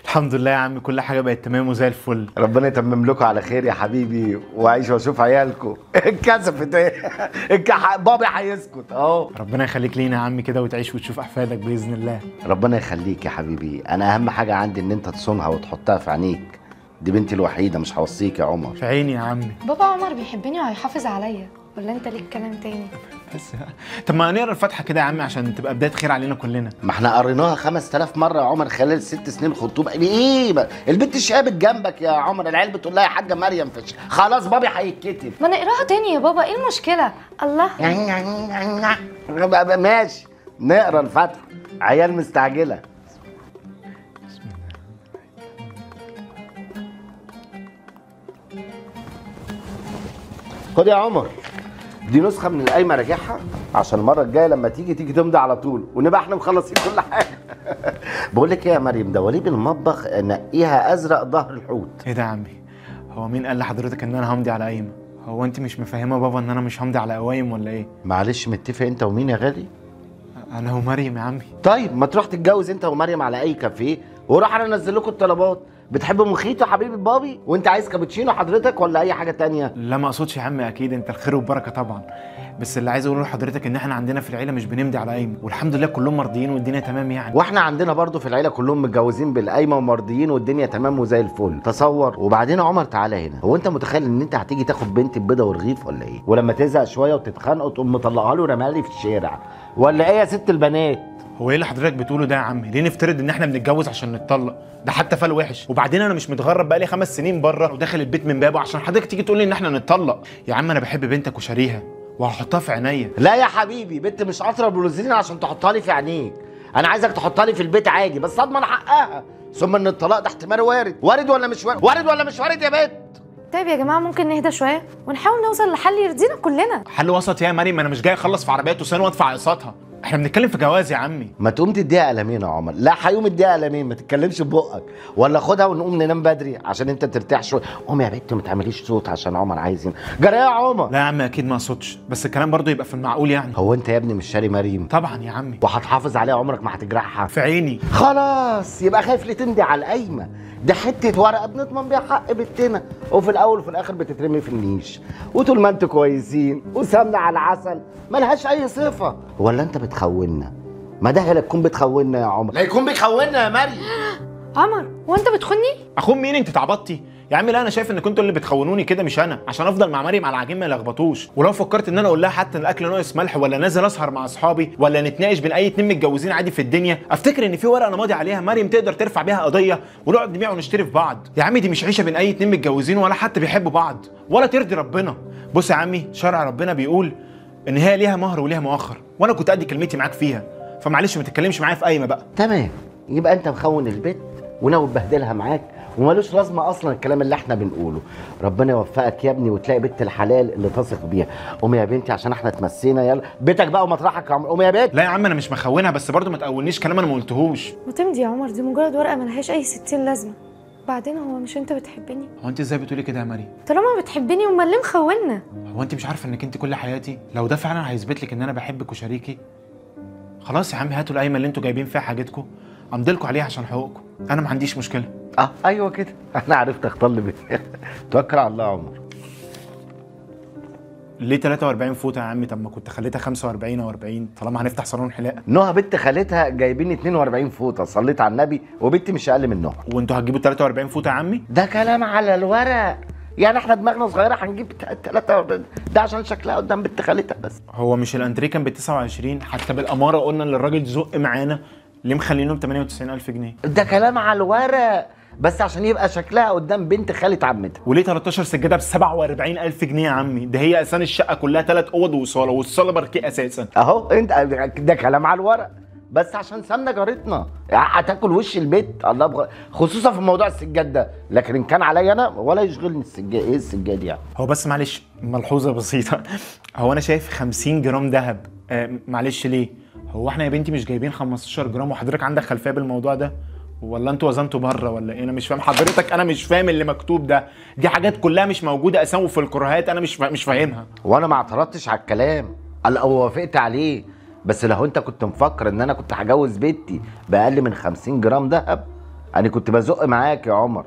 الحمد لله يا عمي، كل حاجة بقت تمام وزي الفل. ربنا يتمم لكم على خير يا حبيبي، وعيش واشوف عيالكم. اتكسفت ايه؟ بابي هيسكت اهو. ربنا يخليك لينا يا عمي كده، وتعيش وتشوف احفادك باذن الله. ربنا يخليك يا حبيبي. انا اهم حاجة عندي ان انت تصونها وتحطها في عينيك. دي بنتي الوحيدة، مش هوصيك يا عمر. في عيني يا عمي. بابا عمر بيحبني وهيحافظ عليا، ولا انت ليك كلام تاني؟ بس طب ما نقرا الفاتحة كده يا عمي عشان تبقى بداية خير علينا كلنا. ما احنا قريناها 5000 مرة يا عمر خلال 6 سنين خطوبه. ايه البنت شابت جنبك يا عمر، العيال بتقول لها يا حاجة مريم فش. خلاص بابي هيتكتب. ما نقراها تاني يا بابا، ايه المشكلة؟ الله. ماشي نقرا الفاتحة، عيال مستعجلة. خد يا عمر، دي نسخه من القايمة راجعها عشان المرة الجاية لما تيجي تمضي على طول، ونبقى احنا مخلصين كل حاجة. بقول لك ايه يا مريم، دواليب المطبخ نقيها ازرق ظهر الحوت. ايه ده يا عمي؟ هو مين قال لحضرتك ان انا همضي على قايمة؟ هو انت مش مفهمه بابا ان انا مش همضي على قوايم ولا ايه؟ معلش، متفق انت ومين يا غالي؟ انا ومريم يا عمي. طيب ما تروح تتجوز انت ومريم على اي كافيه، وروح انا انزل لكم الطلبات. بتحب مخيطه حبيبي بابي؟ وانت عايز كابتشينو حضرتك ولا اي حاجة تانية؟ لا ما اقصدش يا عمي، اكيد انت الخير والبركة طبعا، بس اللي عايز اقوله لحضرتك ان احنا عندنا في العيلة مش بنمضي على قايمة، والحمد لله كلهم مرضيين والدنيا تمام يعني. واحنا عندنا برضو في العيلة كلهم متجوزين بالقايمه ومرضيين والدنيا تمام وزي الفل. تصور. وبعدين يا عمر تعالى هنا، هو انت متخيل ان انت هتيجي تاخد بنت بيضة ورغيف ولا ايه؟ ولما تزهق شوية وتتخانقوا تقوم مطلعها له ورماها لي في الشارع ولا ايه يا ست البنات؟ هو ايه اللي حضرتك بتقوله ده يا عمي؟ ليه نفترض ان احنا بنتجوز عشان نتطلق؟ ده حتى فال وحش. وبعدين انا مش متغرب بقالي 5 سنين بره وداخل البيت من بابه عشان حضرتك تيجي تقول لي ان احنا نتطلق. يا عم انا بحب بنتك وشاريها وهحطها في عينيا. لا يا حبيبي، بنت مش قاطره بلوزين عشان تحطها لي في عينيك. انا عايزك تحطها لي في البيت عادي، بس اضمن حقها. ثم ان الطلاق ده احتمال وارد. وارد ولا مش وارد؟ وارد ولا مش وارد يا بنت؟ طيب يا جماعة ممكن نهدى شوية ونحاول نوصل لحل يرضينا كلنا. حل وسط يا مريم؟ انا مش جاي اخلص في عربية وسان وادفع اقساطها. احنا بنتكلم في جواز يا عمي. ما تقوم تديها قلمين يا عمر. لا هيقوم يديها قلمين، ما تتكلمش ببقك. ولا خدها ونقوم ننام بدري عشان انت ترتاح شوية. قوم يا بنت ما تعمليش صوت عشان عمر عايز ينام. جرى يا عمر. لا يا عمي اكيد ما اقصدش، بس الكلام برضو يبقى في المعقول يعني. هو انت يا ابني مش شاري مريم؟ طبعا يا عمي. وهتحافظ عليها عمرك ما هتجرحها؟ في عيني. خلاص يبقى خايف ليه تمضي على القايمة؟ ده حتة ورقة بنضمن بيها حق بنتنا، وفي الاول وفي الاخر بتترمي في النيش. وطول ما انتوا كويسين وسمنه على العسل ملهاش اي صفة. ولا انت بتخوننا؟ ما ده لا تكون بتخوننا يا عمر. لا يكون بيخوننا يا مريم. عمر وانت بتخوني؟ اخون مين؟ انت تعبطتي يا عمي؟ لا انا شايف ان كنتوا اللي بتخونوني كده مش انا، عشان افضل مع مريم على العجين ما يلخبطوش. ولو فكرت ان انا اقول لها حتى ان الاكل ناقص ملح، ولا نازل اسهر مع اصحابي، ولا نتناقش بين اي اتنين متجوزين عادي في الدنيا، افتكر ان في ورقة انا ماضي عليها مريم تقدر ترفع بيها قضية ونقعد نبيع ونشتري في بعض. يا عمي دي مش عيشه بين اي اتنين متجوزين ولا حتى بيحبوا بعض ولا ترضي ربنا. بص يا عمي، شرع ربنا بيقول ان هي ليها مهر وليها مؤخر، وانا كنت ادي كلمتي معاك فيها، فمعلش ما تتكلمش معايا في قايمة بقى. تمام، يبقى انت مخون البيت وناوي تبهدلها معاك، ومالوش لازمه اصلا الكلام اللي احنا بنقوله. ربنا يوفقك يا ابني وتلاقي بنت الحلال اللي تثق بيها. قوم يا بنتي عشان احنا اتمسينا، يلا بيتك بقى ومطرحك يا عمر. قوم يا بنت. لا يا عم انا مش مخونها، بس برضه ما تقولنيش كلام انا ما قلتهوش. ما تمضي يا عمر، دي مجرد ورقة ملهاش اي 60 لازمه. بعدين هو مش انت بتحبني؟ هو انت ازاي بتقولي كده يا مريم؟ طالما بتحبني امال ليه مخوننا؟ هو انت مش عارفه انك انت كل حياتي؟ لو ده فعلا هيثبت لك ان انا بحبك وشريكي، خلاص يا عم هاتوا القايمة اللي انتوا جايبين فيها حاجتكم امضيلكوا عليها عشان حقوقكم، انا ما عنديش مشكلة. ايوه كده، انا عرفت اختار لي. توكل على الله يا عمر. ليه 43 فوطه يا عمي؟ طب ما كنت خليتها 45 او 40 طالما هنفتح صالون حلاقه. نهى بنت خالتها جايبين 42 فوطه، صليت على النبي، وبنتي مش اقل من نهى. وانتوا هتجيبوا 43 فوطه يا عمي؟ ده كلام على الورق يعني، احنا دماغنا صغيرة هنجيب 43 ده عشان شكلها قدام بنت خالتها بس. هو مش الانتريه كان ب 29؟ حتى بالاماره قلنا ان الراجل زق معانا، ليه مخلينهم 98000 جنيه؟ ده كلام على الورق بس عشان يبقى شكلها قدام بنت خالة عمتها. وليه 13 سجادة ب 47000 جنيه يا عمي؟ ده هي اساسا الشقة كلها 3 اوض وصاله، والصاله باركيه اساسا. اهو انت ده كلام على الورق بس عشان سمنه جارتنا هتاكل وش البيت. الله خصوصا في موضوع السجاد ده، لكن ان كان عليا انا ولا يشغلني السجاد. ايه السجاد يعني؟ هو بس معلش ملحوظة بسيطة، هو انا شايف 50 جرام ذهب، معلش ليه؟ هو احنا يا بنتي مش جايبين 15 جرام وحضرتك عندك خلفية بالموضوع ده؟ ولا انتوا وزنتوا بره ولا ايه؟ انا مش فاهم حضرتك، انا مش فاهم اللي مكتوب ده، دي حاجات كلها مش موجودة اساسا في الكراهات، انا مش فاهمها. وانا ما اعترضتش على الكلام او وافقت عليه، بس لو انت كنت مفكر ان انا كنت هجوز بنتي باقل من 50 جرام ذهب انا كنت بزق معاك يا عمر،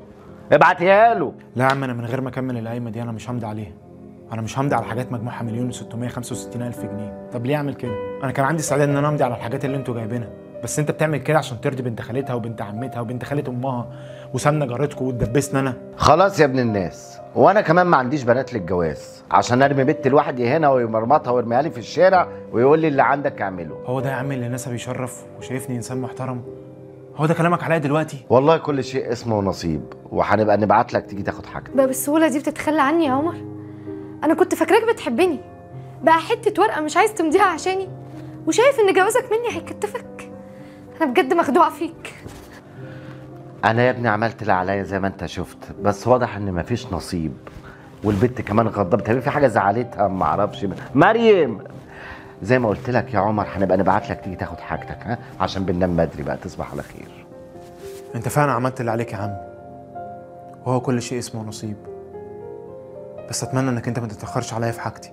ابعتيها له. لا يا عم، انا من غير ما اكمل القايمة دي انا مش همضي عليها. انا مش همضي على حاجات مجموعها 1,665,000 جنيه. طب ليه اعمل كده؟ انا كان عندي استعداد ان انا امضي على الحاجات اللي انتوا جايبينها، بس انت بتعمل كده عشان ترضي بنت خالتها وبنت عمتها وبنت خاله امها وسامنه جارتكم وتدبسنا انا. خلاص يا ابن الناس، وانا كمان ما عنديش بنات للجواز عشان ارمي بنت لوحدي هنا ويمرمطها ويرميها لي في الشارع ويقول لي اللي عندك اعمله. هو ده يا عم اللي نسب يشرف وشايفني انسان محترم؟ هو ده كلامك عليا دلوقتي؟ والله كل شيء اسمه ونصيب، وهنبقى نبعت لك تيجي تاخد حاجتك. بقى بالسهولة دي بتتخلى عني يا عمر؟ انا كنت فاكراك بتحبني، بقى حتة ورقة مش عايز تمضيها عشاني، وشايف ان جوازك مني هيكتفك. انا بجد مخدوعه فيك. انا يا ابني عملت اللي عليا زي ما انت شفت، بس واضح ان مفيش نصيب، والبت كمان غضبت، في حاجة زعلتها ما اعرفش. مريم زي ما قلت لك يا عمر هنبقى نبعت لك تيجي تاخد حاجتك، ها، عشان بننام بدري بقى. تصبح على خير. انت فعلا عملت اللي عليك يا عم، وهو كل شيء اسمه نصيب، بس اتمنى انك انت ما تتاخرش عليا في حاجتي.